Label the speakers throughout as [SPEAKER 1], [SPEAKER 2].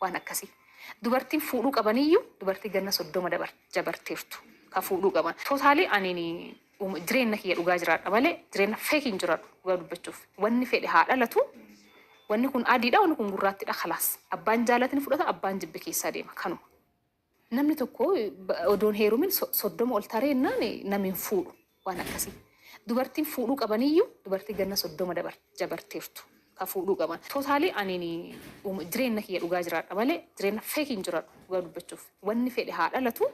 [SPEAKER 1] waan akkasii. Dubartiin fuudhuu qabaniyyuu dubartii ganna 30 dabarteertu ka fuudhuu qaban. Totally ani jireenya kiyya dhugaa jiraadha malee jireenya fake hin jiraadhu dhugaa dubbachuuf. Wanni fedhe haa dhalatu. Wanni kun adiidha, wanni kun gurraattidha, khalaas. Abbaan jaalatni fudhata, abbaan jibbe keessaa deema kanuma. Namni tokko odoon heerumin 30 ol tareennaan namni hin fuudhu waan akkasii. Dubartiin fuudhuu qabaniyyuu dubartii ganna 30 dabarteertu ka fuudhuu qaban. Totally ani jireenya kiyya dhugaa jiraadha malee jireenya fake hin jiraadhu dhugaa dubbachuuf. Wanni fedhe haa dhalatu.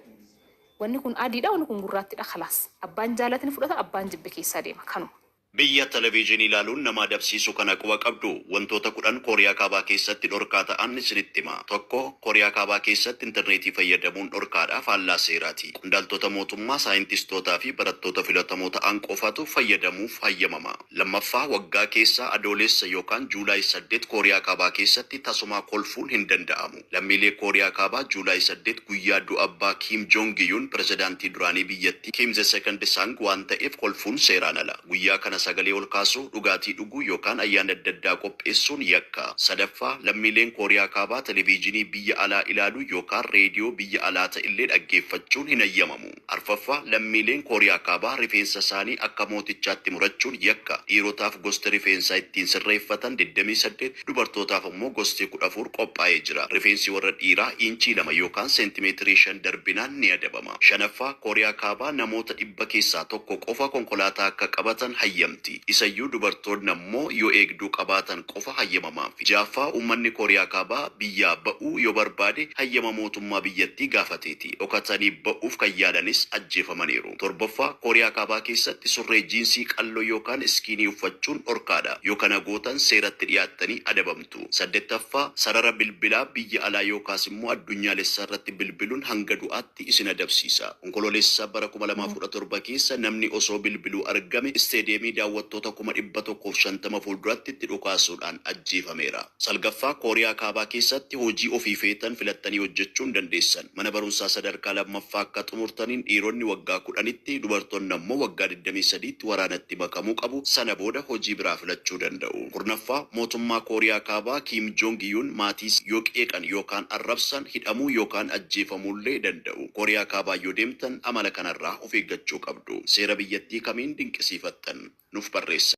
[SPEAKER 1] Wanni kun adiidha, wanni kun gurraattidha, khalaas. Abbaan jaalatni fudhata, abbaan jibbe keessaa deema kanuma.
[SPEAKER 2] Biyya televezyiinii ilaaluun nama adabsiisu kana quba qabdu. Wantoota 10 Kooriyaa Kaabaa keessatti dhorkaa ta'an isinitti hima. 1, Kooriyaa Kaabaa keessatti intarneetii fayyadamuun dhorkaadha, faallaa seeraati. Qondaaltota mootummaa, saayintistootaa fi barattoota filatamoo ta'an qofatu fayyadamuuf hayyamama. 2ffaa, waggaa keessa Adoolessa yookaan July 8 Kooriyaa Kaabaa keessatti tasumaa kolfuun hin danda'amu. Lammiilee Kooriyaa Kaabaa July 8 guyyaa du'a abbaa Kiim Joongi-yun, pirezidaantii duraanii biyyattii Kim the Second Sang waan ta'eef kolfuun seeraan ala. Guyyaa kana sagalee ol kaasuu, dhugaatii dhuguu yookaan ayyaana adda addaa qopheessuun yakka. 3ffaa, lammiileen Kooriyaa Kaabaa televiijinii biyya alaa ilaaluu yookaan reediyoo biyya alaa ta'ellee dhaggeeffachuun hin hayyamamu. 4ffaa, lammiileen Kooriyaa Kaabaa rifeensa isaanii akka mootichaatti murachuun yakka. Dhiirotaaf gosti rifeensaa ittiin sirreeffatan 28, dubartootaaf ammoo gosti 14 qophaa'ee jira. Rifeensi warra dhiiraa iinchii 2 yookaan seentimeetirii 5 darbinaan ni adabama. 5ffaa, Kooriyaa Kaabaa namoota 100 keessaa tokko qofa konkolaataa akka qabatan hayyamti. Isayyuu dubartoonni ammoo yoo eegduu qabaatan qofa hayyamamaafi. 6ffaa, uummanni Kooriyaa Kaabaa biyyaa ba'uu yoo barbaade hayyama mootummaa biyyattii gaafateeti. Dhokatanii ba'uuf kan yaalanis ajjeefamaniiru. 7ffaa, Kooriyaa Kaabaa keessatti surree jiinsii qalloo yookaan iskiinii uffachuun dhorkaadha. Yoo kana gootan seeratti dhiyaattanii adabamtu. 8ffaa, sarara bilbilaa biyya alaa yookaas immoo addunyaalessaa irratti bilbiluun hanga du'aatti isin adabsiisa. Onkoloolessa bara 2017 keessa namni osoo bilbiluu argame isteediyeemii daawwattoota 150,000 fuulduratti itti dhukaasuudhaan ajjeefameera. 9ffaa, Kooriyaa Kaabaa keessatti hojii ofii feetan filattanii hojjechuu hin dandeessan. Mana barumsaa sadarkaa lammaffaa akka xumurtaniin dhiironni waggaa 10tti, dubartoonni ammoo waggaa 23tti waraanatti makamuu qabu. Sana booda hojii biraa filachuu danda'u. 10ffaa, Mootummaa Kooriyaa Kaabaa Kiim Joong Yuun maatii yoo qeeqan yookaan arrabsan hidhamuu yookaan ajjeefamuullee danda'u. Kooriyaa Kaabaa yoo deemtan amala kanarraa of eeggachuu qabdu. Seera biyyattii kamiin dinqisiifattan? Nuuf barreessaa.